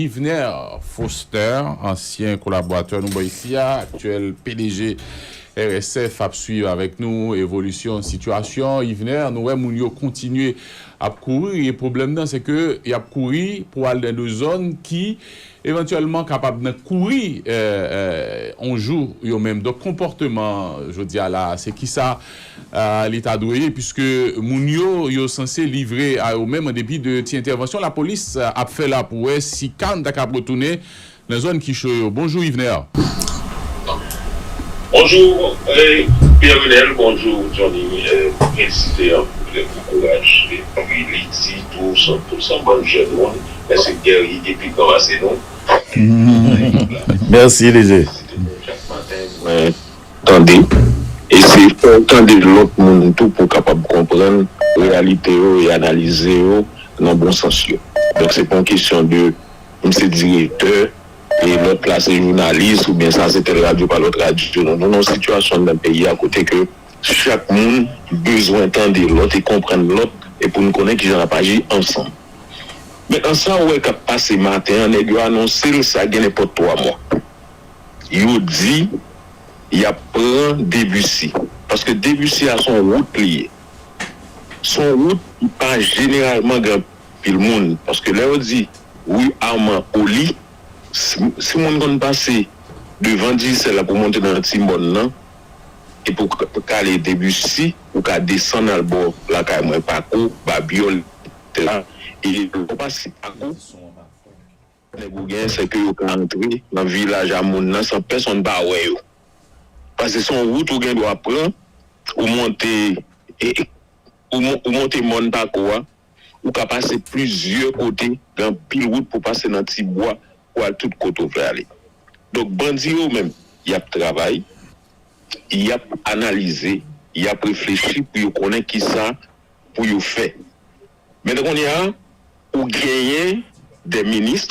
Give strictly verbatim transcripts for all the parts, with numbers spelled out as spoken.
Yvener Foster, ansyen kolaboratè nou bò isi a, aktyèl P D G R S F, ap swiv avèk nou evolisyon sitiyasyon. Yvener, nou wè moun yo kontinye ap kouri, e pwoblèm nan, se ke y ap kouri pou al nan de zòn ki evantyèlman kapab nan kouri, eh, eh, on jou yo menm. Donk, konpòteman, jodi a la, se kisa, eh, li ta dwe ye, piske moun yo, yo sanse livre a yo menm an depi de ti entèvansyon lapolis, eh, ap fè la pou wè si kalm ta kab retounen nan zòn ki cho yo. Bonjou, Yvener. Bonjou, eh, Pierre Renel, bonjou, Johnny. Eh, felisite anpil pou kouraj. Epi li di tou, se yon bann jèn moun, men se gè li epi ranmase nou. Mèsi, D J. Mwen tande. E se fè w tande lòt moun tou pou w kapab konprann reyalite yo e analize yo nan bon sans yo. Donk, se pa yon kesyon de m se direktè, e lòt la se jounalis, oubyen sa se tèl radyo pa lòt radyo. Non, nou nan yon sitiyasyon nan peyi a kote ke chak moun bezwen tande lòt e konprann lòt, e pou n konnen kijan n ap aji ansanm. Mentnan, sa w wè k ap pase maten an, nèg yo anonse l sa gen nenpòt twa mwa. Yo di y ap pran Debussy. Paske Debussy a se yon wout li ye. Se yon wout ki pa jeneralman gen anpil moun. Paske lè yo di ri Armand Oli, si, si moun konn pase devan Digicel la pou monte nan ti mòn nan, e pou k- pou k ale Debussy, ou ka desann al bò lakay mwen, Pako, Babyòl, etsetera. E lè w pase Pako, nèg ou gen, se ke yo ka antre nan vilaj a moun nan san pèsonn pa wè yo. Paske se yon wout ou gen dwa pran, ou monte, e, ou, mon- ou monte mòn Pako a, ou ka pase plizyè kote, gen anpil wout pou pase nan ti bwa, pou al tout kote ou vle ale. Donk, bandi yo menm, y ap travay, y ap analize, y ap reflechi pou yo konnen kisa pou yo fè. Men kounye a, ou genyen de minis,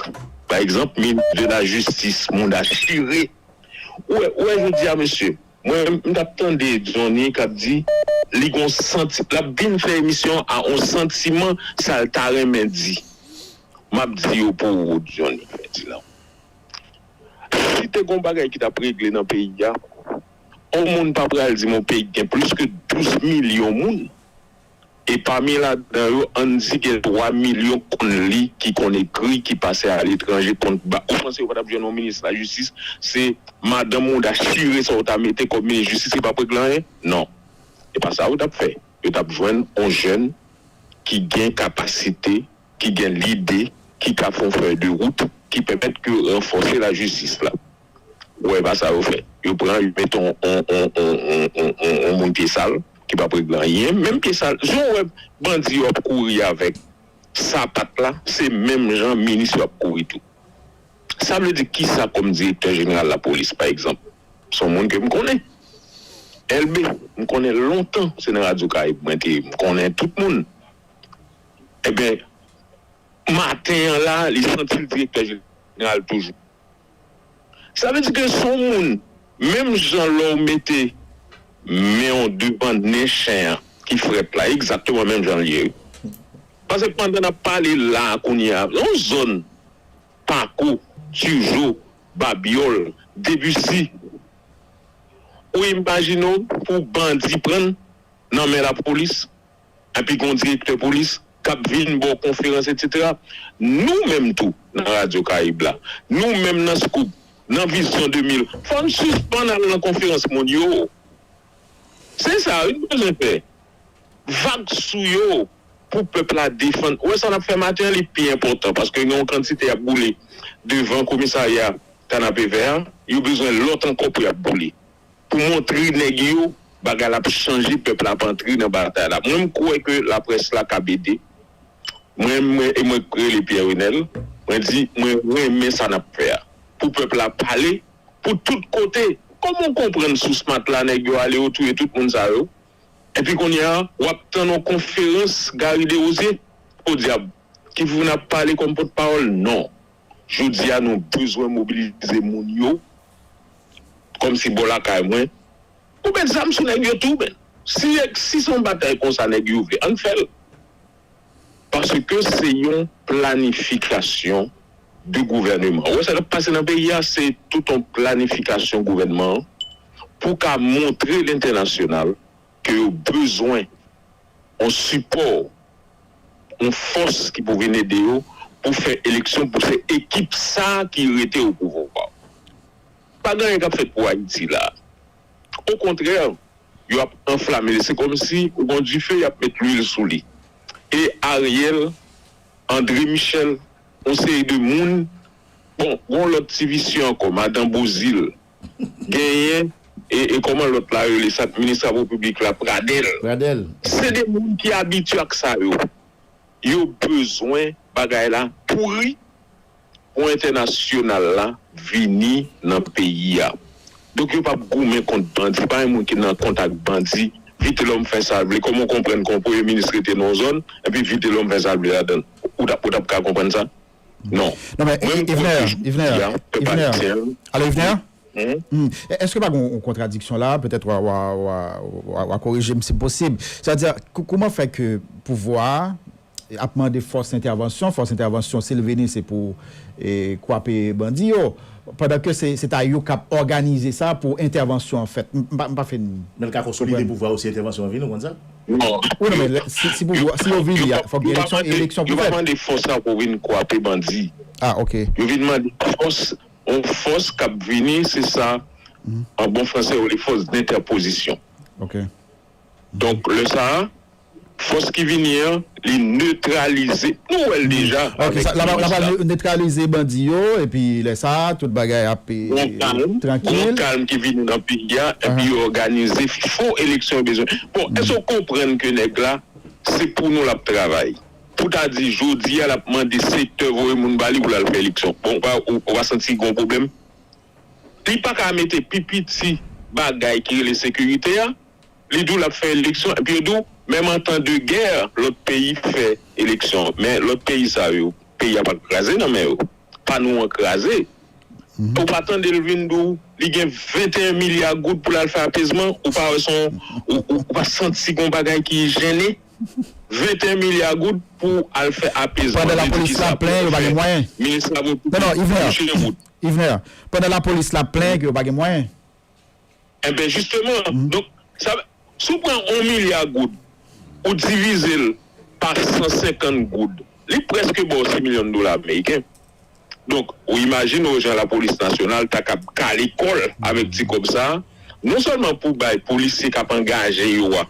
pa egzanp, minis de la jistis, Mouda Chiré. Ou wè, ou wè jodi a, mesye, mwen, m t ap tande Johnny k ap di, li gon santi, l ap vin fè emisyon a on santiman sa l ta renmen di. M ap di yo pou ou, Johnny Ferdinand. Si te gon bagay ki t ap regle nan peyi a, on moun pa pral di m on peyi ki gen plis ke douz milyon moun. E pami ladan yo, ann di gen twa milyon konn li, ki konn ekri, ki pase aletranje, konn ba. Ou panse yo pa t ap jwenn yon minis lajistis? Se madanm ou ta chire sa w ta mete kòm minis jistis, li p ap regle anyen? Non. E pa sa yo t ap fè. Yo t ap jwenn yon jèn ki gen kapasite, ki gen lide, ki ka fè yon fèy de wout, ki pèmèt ke ranfòse lajistis la. Ou wè, e pa sa yo fè. Yo pran, yo mete yon, yon, yon, yon, yon, yon, yon moun pye sal, ki p ap regle anyen. Menm pye sal, jan w wè bandi yo ap kouri avèk sapat la, se menm jan minis yo ap kouri tou. Sa vle di kisa kòm direktè jeneral lapolis, pa egzanp? Se yon moun ke m konnen. Elbe, m konnen lontan, se nan Radyo Karayib mwen te ye, m konnen tout moun. Ebyen, maten an la, li santi l direktè jeneral toujou. Sa vle di ke se yon moun, menm jan lè w mete men w devan nen chen an ki frèt la, egzakteman menm jan l ye. Paske pandan n ap pale la a kounye a, yon zòn, Pako, Tijo, Babyòl, Debisi, ou imajine w pou bandi pran l nan men lapolis, epi gen yon direktè polis k ap vin ba w konferans, etsetera. Nou menm tou, nan Radyo Karayib la, nou menm nan Scoop, nan Vizyon de mil, fò n sispann al nan konferans moun yo. Se sa wi n bezwen fè. Vag sou yo pou pèp la defann. Ou wè sa n ap fè maten an, li pi enpòtan, paske gen yon kantite y ap boule devan komisarya Kanapevè a, yo bezwen lòt ankò pou y ap boule. Pou montre nèg yo bagay la ap chanje, pèp la ap antre nan batay la. Mwen, m kwè ke laprès la kab ede. Mwen, mwen, e mwen k rele Pierre Renel, mwen di, mwen renmen sa n ap fè a. Pou pèp la pale, pou tout kote. Kòman w konprann sou Smat la, nèg yo ale, yo touye tout moun sa yo? Epi kounye a, w ap tann yon konferans Gary Desrosiers? Podyab, ki pou vin ap pale kòm pòtpawòl? Non. Jodi a, nou bezwen mobilize moun yo, kòmsi bò lakay mwen, ou met zam sou nèg yo tou, men. Si, si se yon batay konsa nèg yo vle, ann fè l. Paske se yon planifikasyon de gouvèneman. Ou wè sa k ap pase nan peyi a, se tout yon planifikasyon gouvènman an pou ka montre lentènasyonal ke yo bezwen yon sipò, yon fòs ki pou vin ede yo pou fè eleksyon, pou se ekip sa a ki rete o pouvwa. Pa gen anyen k ap fèt pou Ayiti la. Okontrè, yo ap anflame li. Se kòmsi ou gon dife, y ap met lwil sou li. E Ariel, André Michel, yon seri de moun, bon, gon lòt ti visye ankò, madan Bozil, genyen, e, e kòman lòt la rele sa, minis travo piblik la, Pradel. Pradel. Se de moun ki abitye ak sa yo. Yo bezwen bagay la pouri pou entènasyonal la vini nan peyi a. Donk yo p ap goumen kont bandi. Pa gen moun ki nan kont ak bandi. Vitelòm fè sa l vle. Kòman w konprann ke yon premye minis rete nan yon zòn, epi Vitelòm fè sa l vle ladan l? Ou t ap, ou t ap ka konprann sa? Non. Non, men Yvner, Yvner, Yvner. Alo, Yvner? Mhm. Hmm. Èske pa gen yon kontradiksyon la? Petèt w a, w a, w a, w a, w a korije m si posib. Sètadi, kou- kòman fè ke pouvwa a ap mande fòs entèvansyon, fòs entèvansyon, si l vini, se pou e, kwape bandi yo? Pandan ke se se ta yo k ap òganize sa pou entèvansyon an fèt. M pa, m pa fin. Men l ka konsolide pouvwa osi entèvansyon an vini, ou konn sa? Non. Wi, non, men lè- si, si pouvwa, si yo vini, fòk gen eleksyon, eleksyon pou fèt. Yo pa mande fòs sa pou vin kwape bandi. Ah, ok. Yo vin mande fòs, yon fòs k ap vini, se sa, an bon fransè, yo rele fòs d'entèpozisyon. Ok. Donk, lè sa a, fòs ki vini an, li netralize. Nou wè l deja. Ok, sa, la, la, la, netralize bandi yo, epi lè sa a, tout bagay ap e, Gon kalm, gon trankil. Kalm ki vini nan peyi a, epi yo òganize fo eleksyon yo bezwen. Bon, èske w konprann ke nèg la, se pou nou l ap travay? Pou ta di, jodi a, l ap mande sektè voye moun ba li pou l al fè eleksyon. Bon, ou pa, ou, ou pa santi gon pwoblèm? Li pa ka mete pi piti bagay ki rele sekirite a, li di w l ap fè eleksyon, epi yo di w, menm an tan de gè, lòt peyi fè eleksyon. Men lòt peyi sa yo, peyi a pa kraze nan men yo. Pa nou an kraze. Ou pa tande l vin di w, li gen venteyen milya goud pou l al fè apezman, ou pa wè son, ou, ou, ou pa santi gon bagay ki jennen? Venteyen milya goud pou al fè apezman. Pandan lapolis la plen, yo pa gen mwayen. Minis la Non, non, Yvner. Yvner, pandan lapolis la plen, ke yo pa gen mwayen. Enben, jisteman, donk, sa, si w pran yon milya goud, ou divize l pa san senkant goud, li prèske ba w sis milyon dola ameriken. Donk, ou imajine w jan lapolis nasyonal ta kab kale kò l avèk ti kòb sa a, non sèlman pou bay polisye k ap angaje yo a,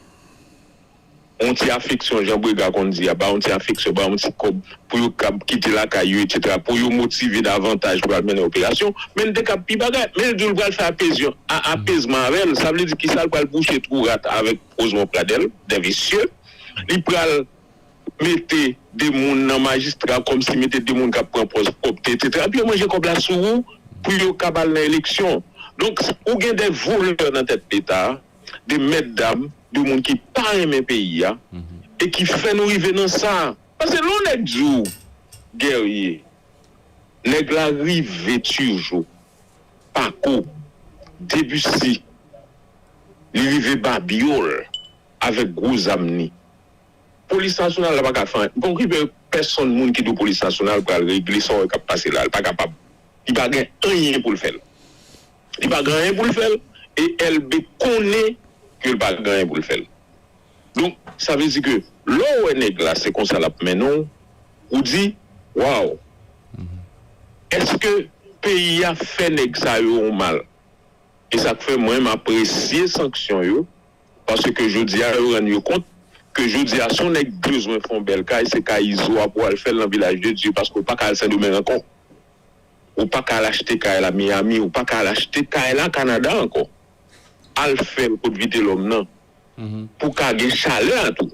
yon ti afeksyon, jan Brega konn di a, ba yon ti afeksyon, ba yon ti kòb pou yo kab kite lakay yo, etsetera, pou yo motive davantaj pou al mennen operasyon, men l te kab pi bagay. Men l di w l pral fè apezyon, a, apezman avè l, sa vle di kisa? L pral bouche twou rat avèk Rosemond Pradel, de visye. Li pral mete de moun nan majistra, kòmsi mete de moun k ap pran pòz pwòpte, etsetera. Epi yo manje kòb la sou ou pou yo kab al nan eleksyon. Donk, ou gen de volè nan tèt Leta, de mèt dam, de moun ki pa renmen peyi a, e ki fè nou rive nan sa. Paske lè yon nèg di w, Guerrier, nèg la rive Tijo, Pako, Debussy, li rive Babyol avèk gwo zam li. Polis nasyonal la pa ka fè anyen. Bon, ki pèsonn moun ki di w polis nasyonal pral regle sa w wè k ap pase la. Li pa kapab. Li pa gen anyen pou l fè l. Li pa gen anyen pou l fè l. E Elbe konnen ke l pa gen anyen pou l fè l. Donk, sa vle di ke lè w wè nèg la, se konsa l ap mennen w, ou di, waw, èske peyi a fè nèg sa yo yon mal? E sa k fè mwen, m apresye sanksyon yo, paske jodi a, yo rann yo kont ke jodi a, si yon nèg bezwen fè yon bèl kay, se kay Izo a pou al fè l nan Vilaj de Dye, paske w pa ka al Sendomeng ankò. Ou pa ka al achte kay la Miami, ou pa ka al achte kay la Kanada ankò. Al fè l kot Vitelòm nan, pou ka gen chalè a tou.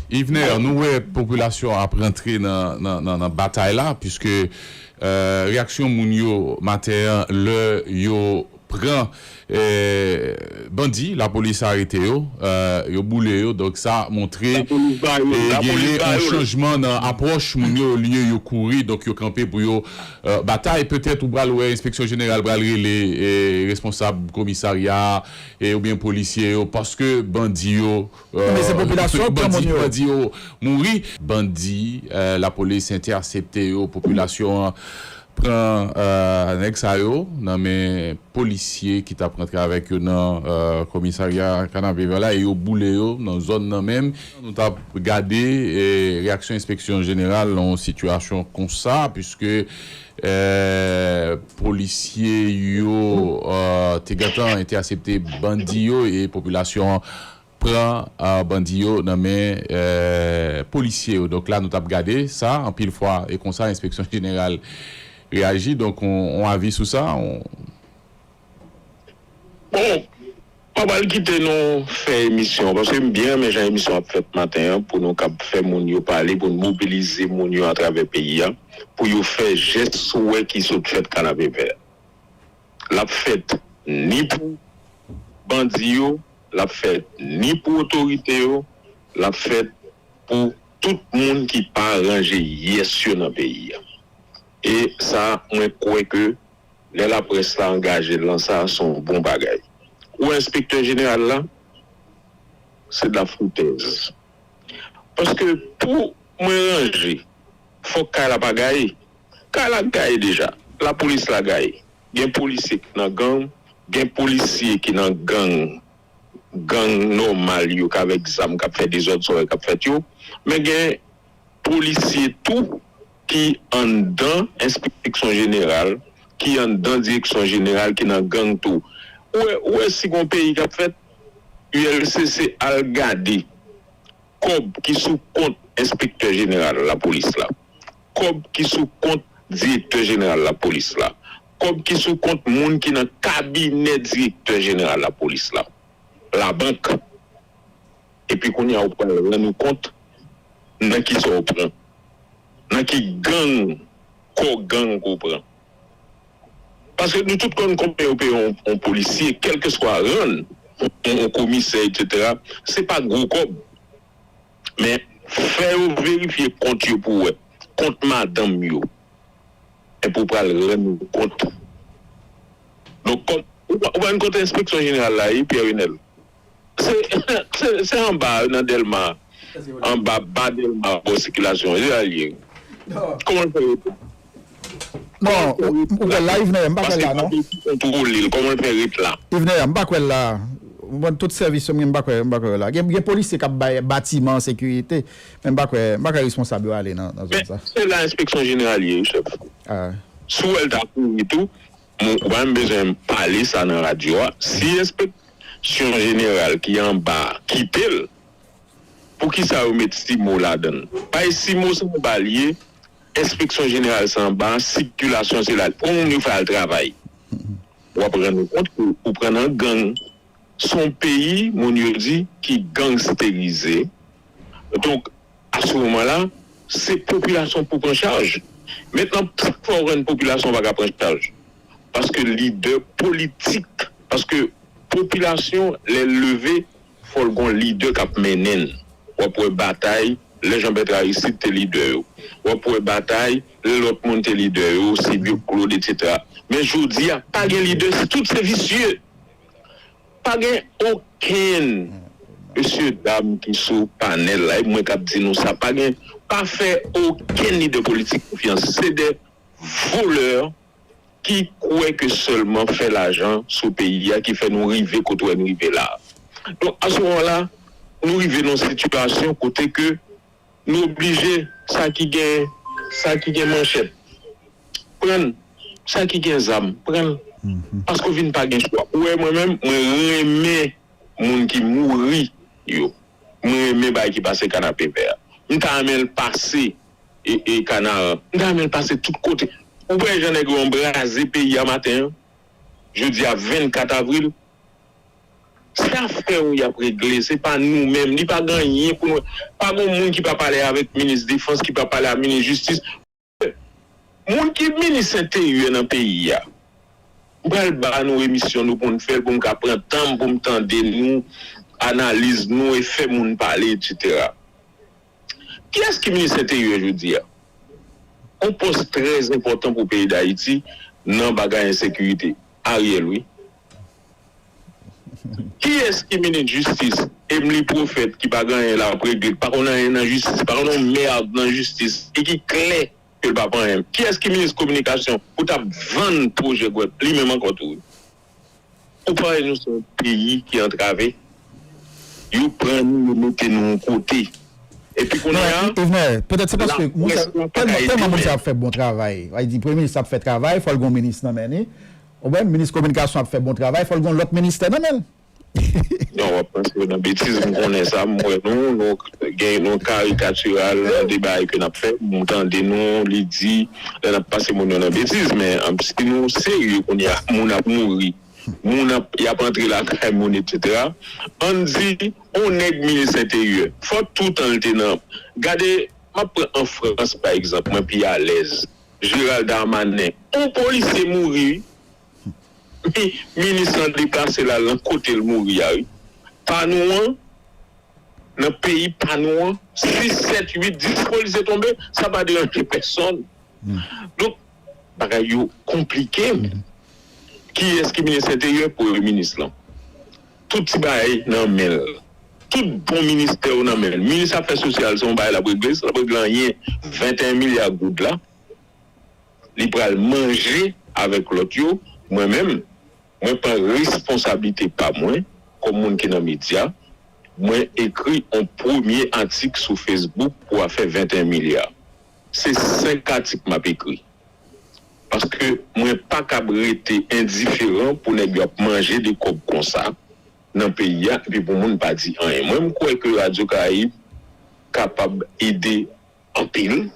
Yvner, nou wè popilasyon ap rantre nan, nan, nan, nan batay la, piske euh, reyaksyon moun yo maten an, lè yo pran euh, bandi, lapolis arete yo, euh, yo boule yo, donk sa montre Lapolis ba yo, e lapolis genyen ba yon yo. Chanjman nan apwòch moun yo, olye yo kouri, donk yo kanpe pou yo euh, batay. Petèt ou pral wè enspeksyon jeneral pral rele e responsab komisarya a e oubyen polisye yo, paske bandi yo euh, Men se popilasyon an pran bandi, moun yo. Bandi yo mouri. Bandi, euh, lapolis entèsepte yo, popilasyon an pran, eh, nèg sa yo nan men polisye ki t ap rantre avèk yo nan, eh, komisarya Kanapevè la, e yo boule yo nan zòn nan menm. Nou t ap gade, eh, reyaksyon enspeksyon jeneral nan yon sitiyasyon konsa, piske, eh, polisye yo, eh, te gentan entèsepte bandi yo e popilasyon an pran, eh, bandi yo nan men, eh, polisye yo. Donk la, nou t ap gade sa, anpil fwa, e konsa, enspeksyon jeneral reyaji. Donk, on, on avi sou sa, on... Bon, mwen pral kite nou fè emisyon, paske m byen renmen jan emisyon ap fèt maten an, pou nou kab fè moun yo pale, pou n mobilize moun yo atravè peyi a, pou yo fè jès ou wè ki sot fèt Kanapevè. L ap fèt ni pou bandi yo, l ap fèt ni pou otorite yo, l ap fèt pou tout moun ki pa ranje yès yo nan peyi a. E sa, mwen kwè ke lè laprès la angaje l nan sa, se yon bon bagay. Ou wè enspektè jeneral la, se de la foutèz. Paske pou mwen ranje, fòk kay la pa gaye. Kay la gaye deja. Lapolis la gaye. Gen polisye ki nan gang, gen polisye ki nan gang, gang nòmal yo k avèk zam k ap fè dezòd sa w wè k ap fèt yo. Men gen polisye tou ki anndan enspeksyon jeneral, ki anndan direksyon jeneral, ki nan gang tou. Ou wè, ou wè si gon peyi k ap fèt, U L C C al gade kòb ki sou kont enspektè jeneral lapolis la, kòb ki sou kont direktè jeneral lapolis la, kòb ki sou kont moun ki nan kabinè direktè jeneral lapolis la, labank. Epi kounye a ou pral rann ou kont nan kisa w pran, nan ki gang, kò gang ke w pran. Paske nou tout konn konbyen yo peye yon, yon polisye, kèlkeswa rang, yon, yon komisè, etsetera. Se pa gwo kòb. Men fè yo verifye kont yo pou w wè. Kont madanm yo. Epi w pral rann ou kont. Donk, kòm, ou pa, ou pa konn kote enspeksyon jeneral la ye, Pierre Renel? Se, se, se anba nan Dèlma, anba ba Dèlma bò sikilasyon an, se la l ye. Kòman l fè ret la? Non, ou, ou wè l la, Yvenè, m pa kwè l la, non. Paske pa gen ki kontwole l, kòman l fè ret la? Yvenè, m pa kwè l la. Mwen, tout sèvis yo, m pa kwè, m pa kwè l la. Gen, gen polisye k ap bay batiman an sekirite, men m pa kwè, m pa kwè responsab yo ale nan, nan zòn sa. Men se la enspeksyon jeneral ye, wi, chèf. Si w wè l ta kouri tou, Mwen, ou pa menm bezwen pale sa nan radyo a. Si enspeksyon jeneral ki anba a kite l, poukisa yo met Simo ladan l? Bay Simo se anba l ye, enspeksyon jeneral se anba, sikilasyon se la. Pou moun yo fè al travay. W ap rann ou kont ke ou pran nan gang. Se yon peyi, moun yo di, ki gangsterize. Donk, a se moman la, se popilasyon pou pran chaj. Mentnan, sak fè w wè popilasyon pa ka pran chaj? Paske lidè politik, paske popilasyon, lè l leve, fò l gon lidè k ap mennen l. W ap wè batay, lè Jean Bertrand Aristide te lidè yo. W ap wè batay, lè lòt moun te lidè yo, Sibyo Claude, etsetera. Men jodi a, pa gen lidè, tout se visye. Pa gen okenn mesye dam ki sou panèl la, e mwen k ap di nou sa, pa gen, pa fè okenn lidè politik konfyans. Se de volè ki kwè ke sèlman fè lajan sou peyi a ki fè nou rive kote w wè n rive la a. Donk, a se moman la, nou rive nan yon sitiyasyon kote ke Nou oblije, sa ki gen, sa ki gen manchèt, pran l, sa ki gen zam, pran l. Paske w vin pa gen chwa. Ou wè mwen menm, mwen renmen moun ki mouri yo. Mwen renmen bagay ki pase Kanapevè a. M ta renmen l pase e, e Kanaran. M ta renmen l pase tout kote. Ou wè jan nèg yo anbraze peyi a maten an? Jodi a vennkat avril, Se afè yo y ap regle, se pa nou menm. Li pa gen anyen pou nou. Pa gen moun ki pa pale avèk minis defans, ki pa pale ak minis jistis. Moun ki minis enteryè nan peyi a, m pral ba nou emisyon nou pou n fè l, pou m ka pran tan m pou m tande nou, analiz nou e fè moun pale, etsetera. Kiyès ki minis enteryè jodi a? Yon pòs trè enpòtan pou peyi Dayiti nan bagay ensekirite. Ariel, wi. Kiyès ki minis jistis? Emely Prophète ki pa gen anyen l ap regle, ki pa konn anyen nan jistis, pa konn yon mèd nan jistis, e ki klè ke l pa pran anyen. Kiyès ki minis kominikasyon pou t ap vann pwojè Gwèp li menm ankò tou? Ou pa wè nou se yon peyi ki antrave? Yo pran nou, yo mete nou yon kote. Epi kounye a, Ivner, petèt se paske moun sa, tèlman, tèlman moun sa ap fè bon travay. Ay di, premye minis ap fè travay, fò l gon minis nan men li. Ou wè, minis kominikasyon ap fè bon travay, fò l gon lòt ministè nan men l. Non, w ap panse w nan betiz, m konnen sa, m wè nou, nou gen nou karikatiral nan de bagay ke n ap fè, m tande nou, li di, lè n ap pase moun yo nan betiz, men si nou serye kounye a, moun ap mouri, moun ap, y ap antre lakay moun, etsetera. Ann di, yon nèg minis enteryè, fò toutan l te nan, gade, m ap pran an Frans, pa egzanp, mwen pi alèz, Gérald Darmanin, yon polisye mouri, wi, minis lan deplase l al nan kote l mouri a, wi. Pa nou an, nan peyi pa nou an, sis, sèt, uit, dis polisye tonbe, sa pa deranje pèsonn. Donk, bagay yo konplike. Kiyès ki minis enteryè? Premye minis lan. Tout ti bagay nan men l. Tout bon ministè yo nan men l. Minis afè sosyal, se yon bagay l ap regle, l ap regle anyen. Venteyen milya goud la, li pral manje avèk lòt yo. Mwen menm, mwen pran responsablite pa mwen, kòm moun ki nan medya, mwen ekri yon premye atik sou Facebook pou afè venteyen milya. Se senk atik m ap ekri. Paske mwen pa kab rete endiferan pou nèg yo ap manje de kòb konsa nan peyi a, epi pou moun pa di anyen. Mwen, m kwè ke Radyo Karayib kapab ede anpil,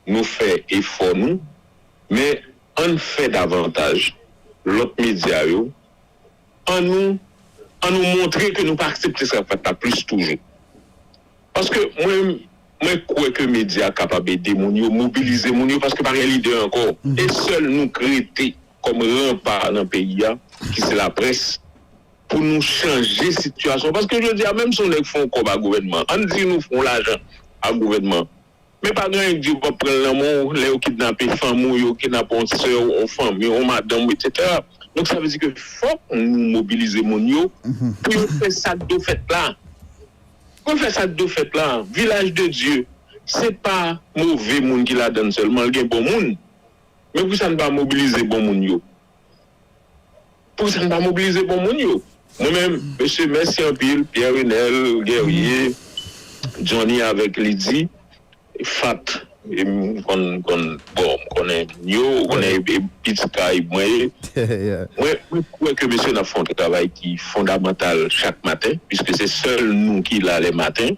nou fè efò nou, men ann fè davantaj, lòt medya yo, ann nou, ann nou montre ke nou pa aksepte sa k ap fèt la plis toujou. Paske mwen, mwen kwè ke medya kapab ede moun yo, mobilize moun yo, paske pa gen lidè ankò. E sèl nou k rete kòm ranpa nan peyi a, ki se laprès, pou nou chanje sitiyasyon. Paske jodi a, menm si yon nèg fè yon kòb a gouvènman, ann di nou fè yon lajan a gouvènman, men pa gen anyen k di yo p ap pran l nan men w lè yo kidnape fanmi w, yo kidnape yon sè w, yon fanmi w, yon madanm w, etsetera. Donk, sa vle di ke fòk nou mobilize moun yo pou yo fè sa k dwe fèt la. Pou yo fè sa k dwe fèt la. Vilaj de Dye, se pa move moun ki ladan l sèlman, l gen bon moun. Men poukisa n pa mobilize bon moun yo? Poukisa n pa mobilize bon moun yo? Mwen menm, mesye, mèsi anpil, Pierre Renel, Guerrier, Johnny avèk Lydie, Fat, e m konn, konn, bon, m konnen yo, ou konnen e, e pitit Karayib mwen ye. Mwen, mwen kwè ke mesye n ap fè yon travay ki fondamantal chak maten, piske se sèl nou ki la lè maten.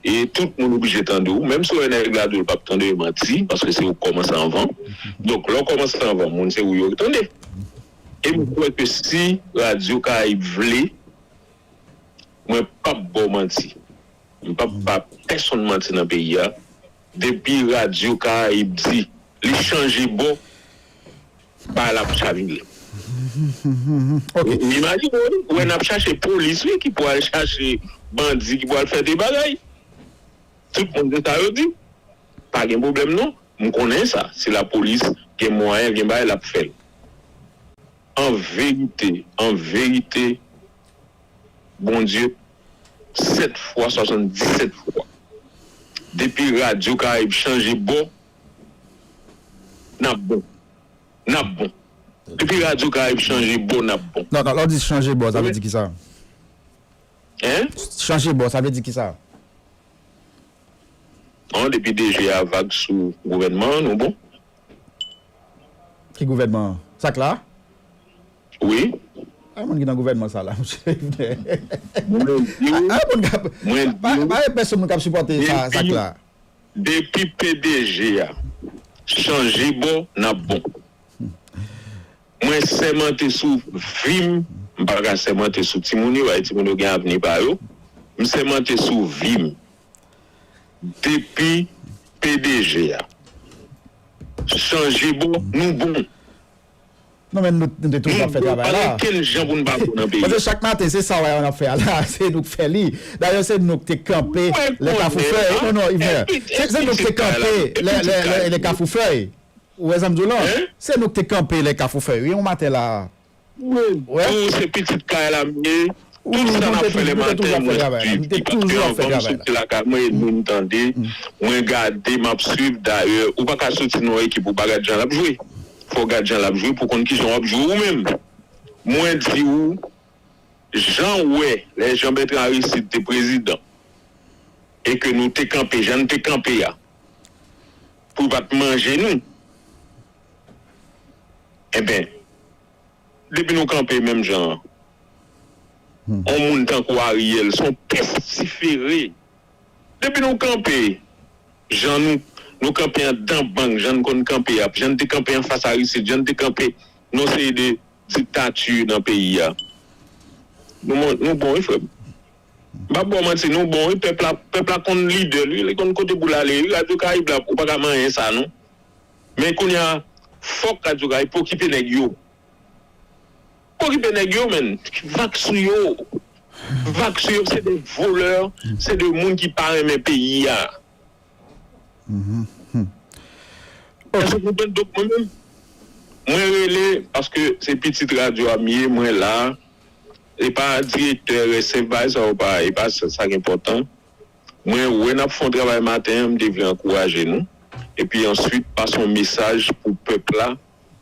E tout moun oblije tande w. Menm si w wè nèg la di w l p ap tande w, e manti, paske se ou k kòmanse anvan. Donk, lè w kòmanse anvan, moun se ou yo k tande. E m kwè ke si Radyo Karayib vle, mwen p ap ba w manti. M p ap ba pèsonn manti nan peyi a. Depi Radyo Karayib di li chanje bò, bagay la ap chavire. Ou imajine w, wi, wè n ap chache polis, wi, ki pou al chache bandi, ki pou al fè de bagay. Tout moun se sa yo di. Pa gen pwoblèm non. M konnen sa. Si lapolis gen mwayen, gen bagay, l ap fè l. An verite, an verite, Bondye, sèt fwa, swasanndisèt fwa. Depi Radyo Karayib chanje bò, n ap bon. N ap bon. Depi Radyo Karayib chanje bò, n ap bon. Non, non, lè w di chanje bò, sa vle di kisa? Hein? Chanje bò, sa vle di kisa? Non, depi DG a vag sou gouvènman an, nou bon. Ki gouvènman an? Sa k la? Wi. Ay, moun ki nan gouvènman sa la, mesye. Mwen di w, mwen di w, pa gen pèsonn moun k ap sipòte sa, sa k la. Depi PDG a chanje bò, n ap bon. Mwen sèmante sou vi m, m pa ka sèmante sou timoun yo, paske timoun yo gen avni pa yo. M sèmante sou vi m. Depi PDG a chanje bò, nou bon. Non, men nou, nou te toujou ap fè travay la. Pa gen kenn jan pou n pa bon nan peyi a. Paske chak maten, se sa w wè n ap fè a la, se nou k fè li. Dayè, se nou k te kanpe lè Kafou Fèy. Non, non, Yvner. Se, se nou k te kanpe lè, lè, lè, lè Kafou Fèy. Ou wè sa m di w lan? Se nou k te kanpe lè Kafou Fèy, wi, yon maten la. Ou se pitit kay la m ye. Tout sa n ap fè le maten, mwen swiv li. Paske anvan m soti lakay mwen, e nou m tande, mwen gade, m ap swiv. Dayè, ou pa ka soti nan yon ekip, ou pa gad jan l ap jwe. Fò w gad jan l ap jwe pou w konn kijan w ap jwe ou menm. Mwen di w, jan w wè lè Jean Bertrand Aristide te prezidan, e ke nou te kanpe, jan n te kanpe a, pou yo pa t manje nou. Enben, depi nou kanpe menm jan an, yon moun tankou Ariel, se yon pestifere. Depi nou kanpe, jan nou, nou kanpe anndan bank, jan n konn kanpe a, jan n te kanpe anfas Aristide, jan n te kanpe nan yon seri de diktati nan peyi a. Nou, nou bon, wi, frè m. M p ap ba w manti, nou bon, wi, pèp la, pèp la konn lidè l, wi, li konn kote pou l ale, wi, Radio Caraïbe la, ou pa ka manyen sa, non. Men kounye a, fòk Radio Caraïbe okipe nèg yo. Okipe nèg yo, menn. Vag sou yo. Vag sou yo, se de volè, se de moun ki pa renmen peyi a. Èske w konprann? Donk, mwen menm, mwen rele, paske se pitit radyo a m ye, mwen la. E pa direktè, rèsèv, bagay sa yo pa, e pa sa, sa k enpòtan. Mwen wè n ap fè yon travay maten an, m te vle ankouraje nou. Epi answit, pase yon mesaj pou pèp la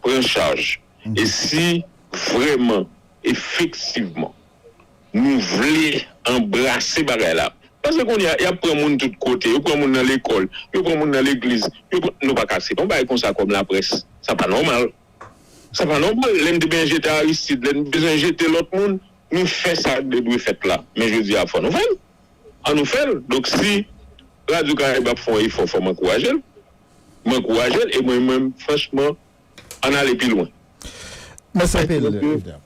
pran chaj. E si vrèman, efektivman, nou vle anbrase bagay la, paske kounye a, y ap pran moun tout kote, yo pran moun nan lekòl, yo pran moun nan legliz, yo pran, nou pa ka aksepte yon bagay konsa kòm laprès. Sa pa nòmal. Sa pa nòmal. Lè n te bezwen jete Aristide, lè n bezwen jete lòt moun, nou fè sa k te dwe fèt la. Men jodi a, fò nou fè l. An nou fè l. Donk, si Radio Caraïbe ap fè yon efò, fò m ankouraje l. M ankouraje l. E mwen menm, franchman, ann ale pi lwen. Mèsi anpil, Evda.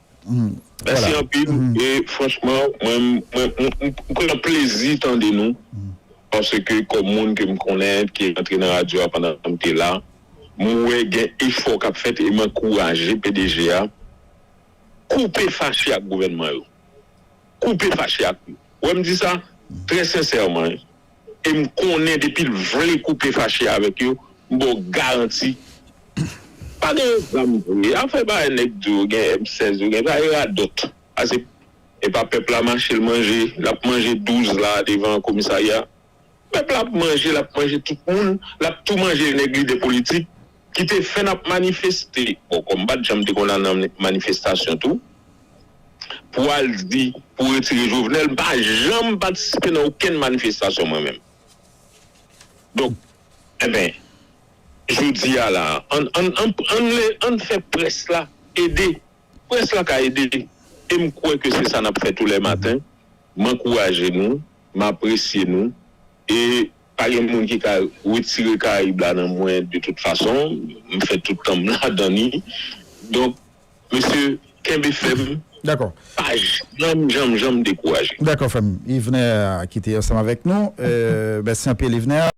Mèsi anpil. E franchman, mwen, mwen, mwen, m pran plezi tande nou. Paske kòm moun ke m konnen, ki rantre nan radyo a pandan m te la, mwen wè gen efò k ap fèt e m ankouraje P D G a koupe fache ak gouvènman yo. Koupe fache ak yo. Wè, m di sa trè sensèman, wi. E m konnen depi l vle koupe fache avèk yo, m ba w garanti. Pa gen zam vre. Afè bagay nèg di w gen M sèz, yo gen sa, e radòt. Ase, e pa pèp la mache l manje, l ap manje douz la devan komisarya. Pèp la ap manje, l ap manje tout moun, l ap tou manje nèg lidè politik ki te fè n ap manifeste. Bon, kòm m pa t janm te konn al nan manifestasyon tou, pou al di, pou retire Jovenel, m pa janm patisipe nan okenn manifestasyon mwen menm. Donk, enben, jodi a la, ann, ann, ann, ann, ann fè près la ede. Près la ka ede. E m kwè ke se sa n ap fè tou lè maten. M ankouraje nou, m apresye nou. E pa gen moun ki ka retire Karayib la nan mwen de tout fason. M fè tout tan m ladan li. Donk, mesye, kenbe fèm. Dakò. Pa janm, janm, janm dekouraje. Dakò, frè m. Yvener ki te ansanm avèk nou. Euh, mèsi anpil, Yvener.